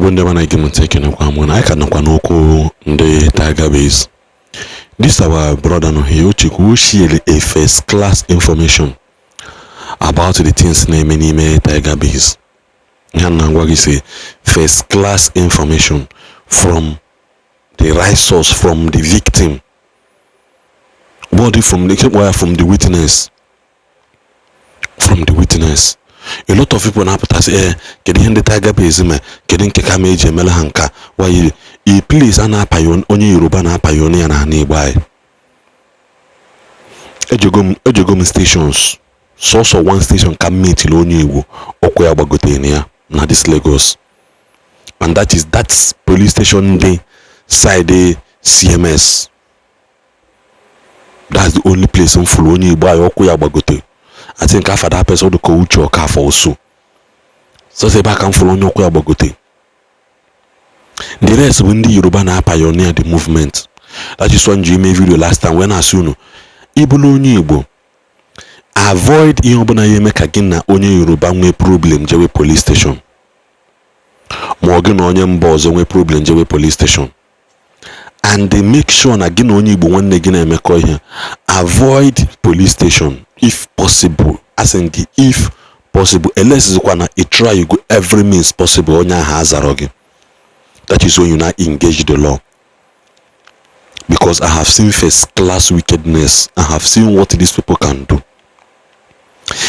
Igbo ndị ọma na-ege m ntị, ekenekwa m. Na anyị ka nọkwa n'okwu ndị Tiger Base. This our brother nọ here, Ochekwu, share a first class information about the things na-eme n'ime Tiger Base. Ihe na ngwa gị say first class information from the right source, from the victim body, from the from the witness, from the witness. A lot of people na-apụtasị, ee, kedu ihe ndị Tiger Base mee? Kedu nke kama eji emere ha nka? Why a place a na-apaghị onye Yoruba na-apaghị onye ya n'ala Igbo anyị? Ejego m stations, sọsọ one station ka m metili onye Igbo ọkụ ya gbagotere na ya na this Lagos, and that is that police station dị side CMS. That's the only place m fụrụ onye Igbo anyị ọkụ ya gbagote. I think afa that person dị ka Uche Okafor oso. Sọsọ ebe a ka m fụrụ onye ọkụ ya gbagote. The rest bụ ndị Yoruba na-apioneer the movement. That is why m ji ime video last time wee na-asị unu, ịbụrụ onye Igbo, avoid ihe ọbụla ya eme ka gị na onye Yoruba nwee problem jewe police station, ma ọ gị na onye mba ọzọ nwee problem jewe police station. And they make sure na gị na onye Igbo nwanne gị na-emekọ ihe, avoid police station if possible. Asị gị if possible, unless na ị try, you go every means possible, onye ahụ azarọ gị, that is when you now engage the law, because I have seen first class wickedness. I have seen what these people can do.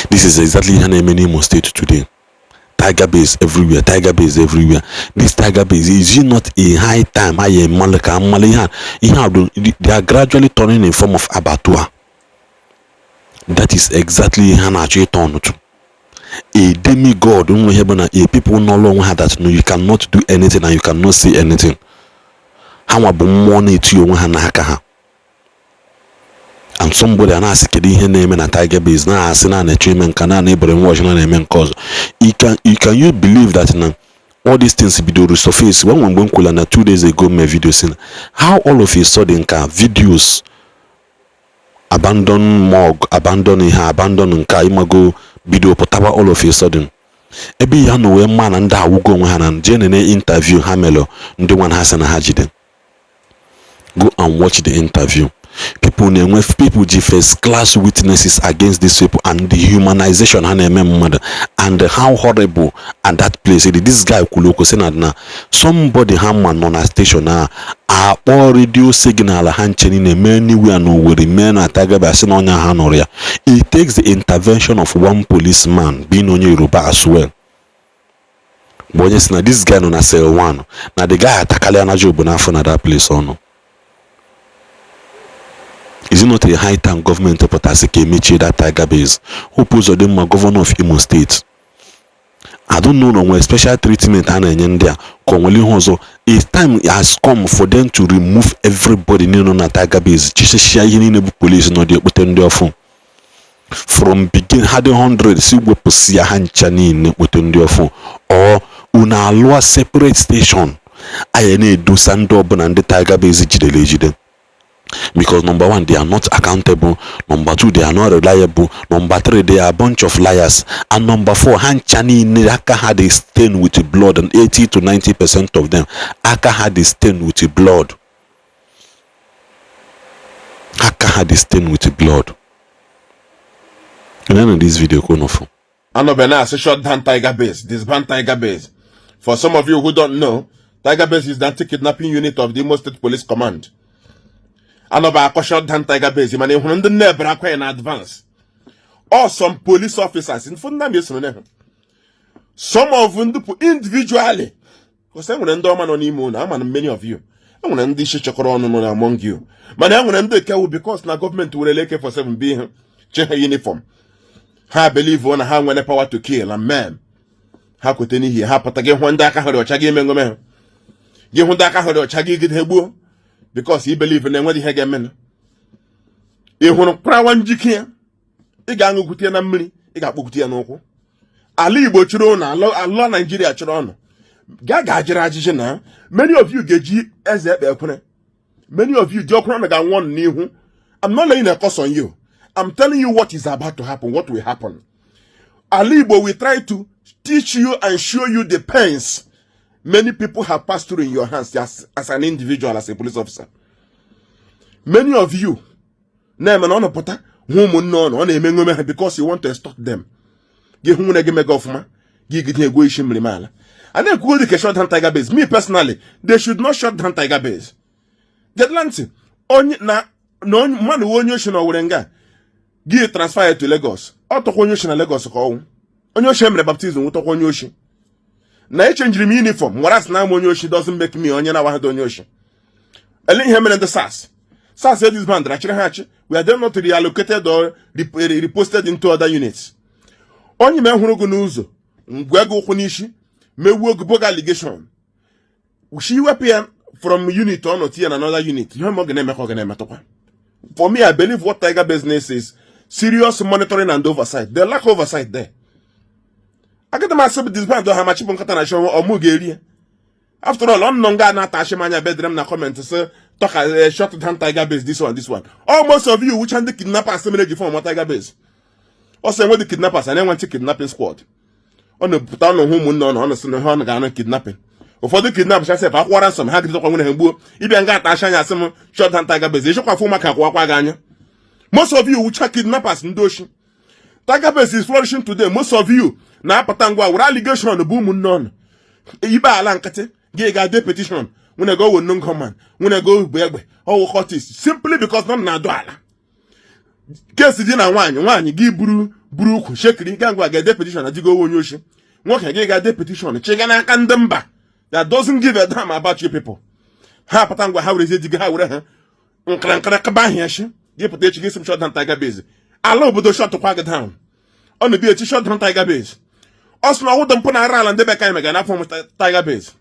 This is exactly ihe na-eme n'Imo State today. Tiger Base everywhere, Tiger Base everywhere. This Tiger Base, is it not a high time anyị mmalụ ka mmalụ ihe a? Ihe a bụ, they are gradually turning in form of abattoir. That is exactly ihe a na-achọ ịtọ ọnụtụ. A demigod nwe ihe bụ na a people nọrọ onwe ha that no, you cannot do anything and you cannot say anything. Ha nwa bụ mmụọ na-eti onwe ha n'aka ha. And somebody a na-asị, kedu ihe na-eme na Tiger Base? Na-asị na na-eche ime nka na na-ebere nwa na na-eme nke ọzọ. You can you believe that na all these things bidoro surface when mgbe m kwula na 2 days ago mee video si na how all of a sudden ka videos abandon morgue, abandon ihe, abandon nke a, ịmago, bido pụtawa all of a sudden. Ebe ya nọ wee mma na ndị awụgo onwe ha na jee nene interview ha melụ ndị nwa ha sị na ha jide. Go and watch the interview. People na-enwe, people ji first class witnesses against these people and the humanization ha na-eme mmadụ and how horrible and that place. This guy kwuru okwu sị na somebody ha ma nọ na station a akpọ radio signal ha nche niile mee anywhere na Owerri, mee na Tiger Base, asị na onye ha nụrụ ya. It takes the intervention of one policeman being onye Yoruba as well, bụ onye si na this guy nọ na cell 1, na the guy atakalịa na job n'afọ na that place ọ nọ. Is it not a high time gọọmenti pụtasị ka emechie that Tiger Base? Hope Uzodimma, governor of Imo State, I don't know na nwere special treatment a na-enye ndị a ka o nwere ihe ọzọ. A time has come for them to remove everybody niile nọ na Tiger Base, chisisia ihe niile bụ police nọ dị, ekpute ndị ọfụ. From begin ha dị 100, si wepụsị ya ha ncha niile, kpote ndị ọfụ, or unu alụọ separate station anyị na-edosa ndị ọbụla ndị Tiger Base jidere ejide, because number one, they are not accountable; number two, they are not reliable; number three, they are a bunch of liars; and number four, ha ncha niile aka ha dey stain with blood, and 80 to 90% of them, aka ha dey stain with blood, aka ha dey stain with blood. And this video ka unu fụ. Anọbe na-asị shut down Tiger Base, disband Tiger Base. For some of you who don't know, Tiger Base is the anti-kidnapping unit of the Imo State Police Command. Anọbe akọ shut down Tiger Base, mana ị hụrụ ndị nne ebere akwa in advance. Or some police officers, mfụ nna m esoro ha. Some of ndị individually, because e nwere ndị ọma nọ n'ime unu, ama na many of you. E nwere ndị isi chọkọrọ ọnụ nọ among you. Mana e nwere ndị ekewu because na gọọmenti were AK47 bi ha, chi ha uniform. Ha believe na ha nwere power to kill and maim. Ha kwete n'ihi ha pụta gị hụ ndị aka ha dị ọcha gị eme ngome ha, gị hụ ndị aka ha dị ọcha gị gide gbuo, because i believe na enweghị ihe ga-emenụ. Ị hụrụ kwarawa njike ya, ị ga-aṅụkwute ya na mmiri, ị ga-akpọkwute ya n'ụkwụ. Ala Igbo chịrị ụnụ, ala Naijiria chịrị ọnụ gaa ga-ajịrị ajịjị na many of you ga-eji eze ekpe ekwere. Many of you ji ọkwụrụ na ga-anwụ ọnụ n'ihu. I'm not laying a curse on you. I'm telling you what is about to happen, what will happen. Ala Igbo will try to teach you and show you the pains. Many people have passed through in your hands as an individual, as a police officer. Many of you na-eme na ọ nọpụta hụ ụmụnne ọnụ, ọ na-eme ṅome ha because you want to extort them. Gị hụ nwunye gị mega ọfụma, gị gide egwo isi mmiri ala. A na-ekwugo dị ka shut down Tiger Base. Me personally, they should not shut down Tiger Base. Gedla ntị, onye na onye mmadụ onye oshi na Owerri nga gị transfer ya to Lagos, ọ tọkwa onye oshi na Lagos ka ọnwụ. Onye oshi emere baptism nwụtọkwa onye oshi. Na echenjiri m uniform nwere asị na ama onye oshi doesn't make me onye na-awaghado onye oshi. Ele ihe mere ndị SARS. SARS disband achịrị ha achị. We are then not reallocated or reposted into other units. Onye ma hụrụ gị n'ụzọ ngwe gị ụkwụ n'isi, mewuo gị boga allegation, shi wepụ ya from unit ọ nọ tinye na another unit, ihe ma ọ ga na-eme ka ọ ga na-emetụkwa. For me, I believe what Tiger Base is serious monitoring and oversight. They lack oversight there. Agada m asị bụ disband ha ma chịpụ nkata na chọwa ọmụ ga-eri ya. After all, ọ nọ nga na-ata achị m anya bedere m na comment sị talk shut down Tiger Base, this one, this one. Almost of you wucha ndị kidnappers mere ji form Tiger Base. Ọ sị enwe ndị kidnappers a na-enwe ntị kidnapping squad. Ọ na-epụta ọnụ hụ ụmụnne ọ nọ sị na ha ọ ga-anụ kidnapping. Ụfọdụ kidnap chasef akwụkwara nsọ ha gidekwa nwere ha gbuo ịbịa nga ata achị anya asị m shut down Tiger Base. Ịchọkwa afụ maka akwụkwakwa gị anya. Most of you wucha kidnappers, ndị oshi. Tiger Base is flourishing today. Most of you na-apụta ngwa were allegation bụ ụmụnne ọnụ ikpe ala nkịtị. Gị ga-ade petition nwunye gị owo gunman, nwunye gị bụ egbe ọwụ cultist, simply because nọ na-adụ ala kesi di na nwaanyị. Nwaanyị gị buru ukwu shekiri gaa ngwa ga-ede petition na digo onye oshi. Nwoke gị ga-ede petition chiga n'aka ndị mba that doesn't give a damn about you people. Ha pụta ngwa ha werezie di gị, ha were ha nkara nkara kaba ahịa shi. Gị pụta echi gị sị m shut down Tiger Base. Ala obodo shut kwa gị down. Ọ na-ebi echi shut down Tiger Base. Ọ sị na ọwụdụ mpụ na ara ala ndị be ka anyị mega n'afọ m Tiger Base.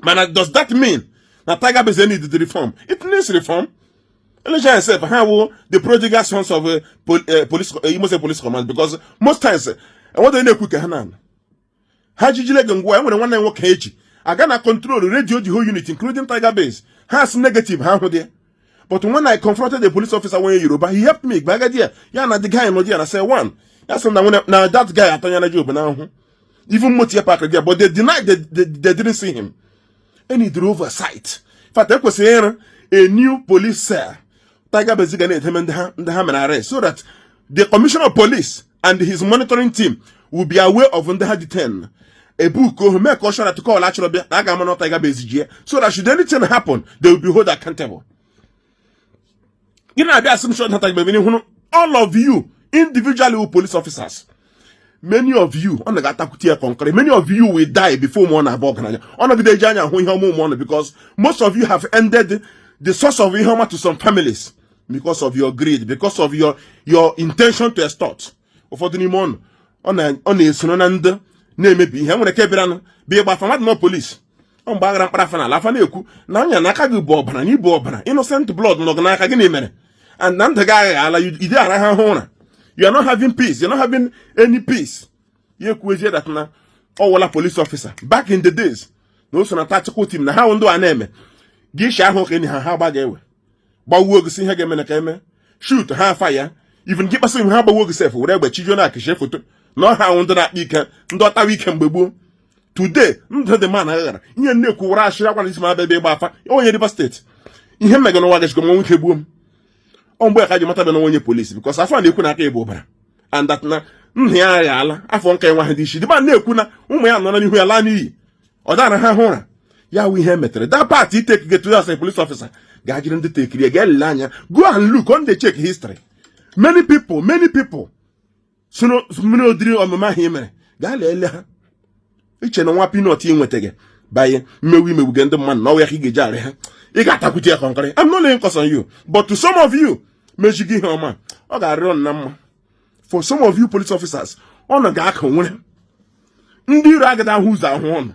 Mana does that mean na Tiger Base need the reform? It needs reform. Election itself ha wụ the prodigal sons of police, Imo State Police Command, because most times enwere na-ekwu ka ha na ha jijile gị ngwa. Enwere nwanne nwoke eji aga na control radio the whole unit, including Tiger Base. Ha si negative ha hụ dị. But when I confronted the police officer onye Yoruba, he helped me gbaga there ya na the guy nọ there na say one ya sị na nwene na that guy atọnyere Job n'ahụ, even moto ya park there, but they denied they didn't see him. Any oversight. In fact, ekwesịrị ịrụ a new police cell Tiger Base ga na-edeme ndị ha mere arrest, so that the commissioner of police and his monitoring team will be aware of ndị ha detain. Ebuku ohu mee ka ọ shọrọ call achọrọ bịa na a ga-ama na Tiger Base ji ya, so that should anything happen, they will be held accountable. Gị na-abịa asị m shut down Tiger Base hụrụ all of you individually who police officers, many of you ọ na-ga-atakwute ya kọnkịrị. Many of you will die before ụmụ ọ na-abụ ọgaranya. Ọ nọgide eji anya ahụ ihe ọma ụmụ ọnụ, because most of you have ended the source of ihe ọma to some families because of your greed, because of your intention to extort. Ụfọdụ n'ime ọnụ ọ na-esoro na ndị na-emebi ihe nwere ike bịaranụ bịa ịgba afa mmadụ nọ polisi. Ọ mgbe aghara mkpara afa n'ala afa na-ekwu na anya n'aka gị bụ ọbara na ibu ọbara innocent blood nọ gị n'aka. Gịnị mere and na ndụ gị aghaghị ala ide ara ha hụ ụra? You are not having peace, you are not having any peace. Ya ekwuezie that na ọ wụla police officer back in the days, na o so na tactical team na ha wụ ndụ a na-eme gị ishi ahụ ka enyi ha gbaga ewe gbawuo gị si ihe ga-eme na ka eme shoot ha afa ya. Even gị kpasị ha gbawuo gị sef were egbe chijuo na akịchie foto na ọha ahụ ndị na-akpa ike, ndị ọtawa ike mgbe gboo. Today ndụ dị ma na aghara ihe nne-ekwu were ashịrị akwa na isi ma abịa ebe ịgba afa onye Rivers State. Ihe mmega n'ụwa gachikọ nwa nwoke gbuo m. Ọ mgbe ka ji mata na onye polisi, because afọ a na-ekwu na aka ịbụ ụbara and that na nna ya aghala afọ nka enwe ha dị isi dịba na-ekwu na ụmụ ya nọ n'ihu ya laa n'iyi. Ọ dara ha hụ ụra ya wụ ihe metere that part i take get to as a police officer ga-ajiri ndị tekiri ya ga-elele anya. Go and look on the check history. Many people, many people soro mmiri odiri ọmụmụ ahụ i mere gaa lele ha iche na nwa peanut ị nwetaghị banye mmewu imegbuge ndị mmadụ na ọwa ya ka ị ga-eji arị ha, ị ga-atakwute ya kọnkịrị. I'm not laying curse on you, but to some of you mejigo ihe ọma, ọ ga-arịọ na mma. For some of you police officers, ọ ga-aka nwere ndị iro agada ahụ ụzọ ahụ ọnụ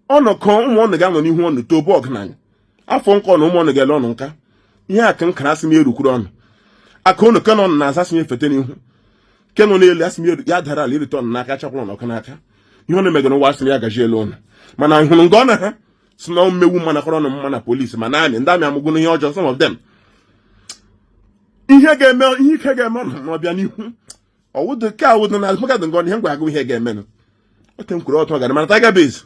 ọnọkọ ụmụ ọnụ ga-anọ n'ihu ọnụ tobe ọgaranya afọ nkọ na ụmụ ọnụ ga-ele ọnụ nka ihe akụ nkara asị m erukwuru ọnụ aka ụnụ ke nọ na-aza asị m efete n'ihu ke nọ n'elu asị m ya dara ala irite ọnụ n'aka chakwara ọnụ n'aka ihe ọ na-emegara ụwa asị m ya gaji elu ọnụ. Mana hụrụ nga ọ na ha si na mmewu mma nakọrọ ọnụ mma na polisi ma na amị ndị amị amụgụ ihe ọjọọ, some of them. Ihe ga-eme, ihe ike ga-eme ọnụ n'ọbịa n'ihu ọwụdụ ke awụdụ na maka dị ngọ ihe ngwa agụ ihe ga-emenụ ote m kwuru ọtọ gara. Mana Tiger Base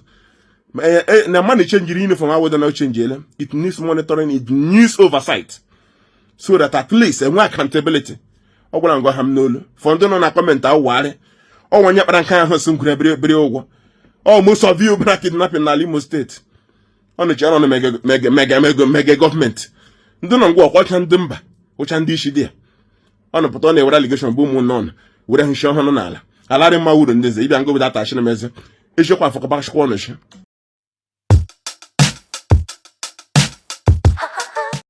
Na mmadụ changeri uniform awụda na change, it needs monitoring, it needs oversight, so that at least enwe accountability. Ọ gwara ngwa ha m n'olu fọ ndị nọ na comment awụgharị ọnwa onye kpara nke ahụ si ngwere biri biri ụgwọ. Ọ most of you bịara kidnapping n'ala Imo Steeti, ọ nọchi ọnụ mege mege mege mege mege gọọmenti. Ndị nọ ngwa ọkwa ndị mba ụcha ndị isi dị ya ọ nọpụta, ọ na-ewere allegation bụ ụmụ nọn were hụchi ọhụrụ n'ala alarị mma uru ndị nze ịbịa ngobodo atachị na meze eziokwu afọkọbachikwa ọnọchi.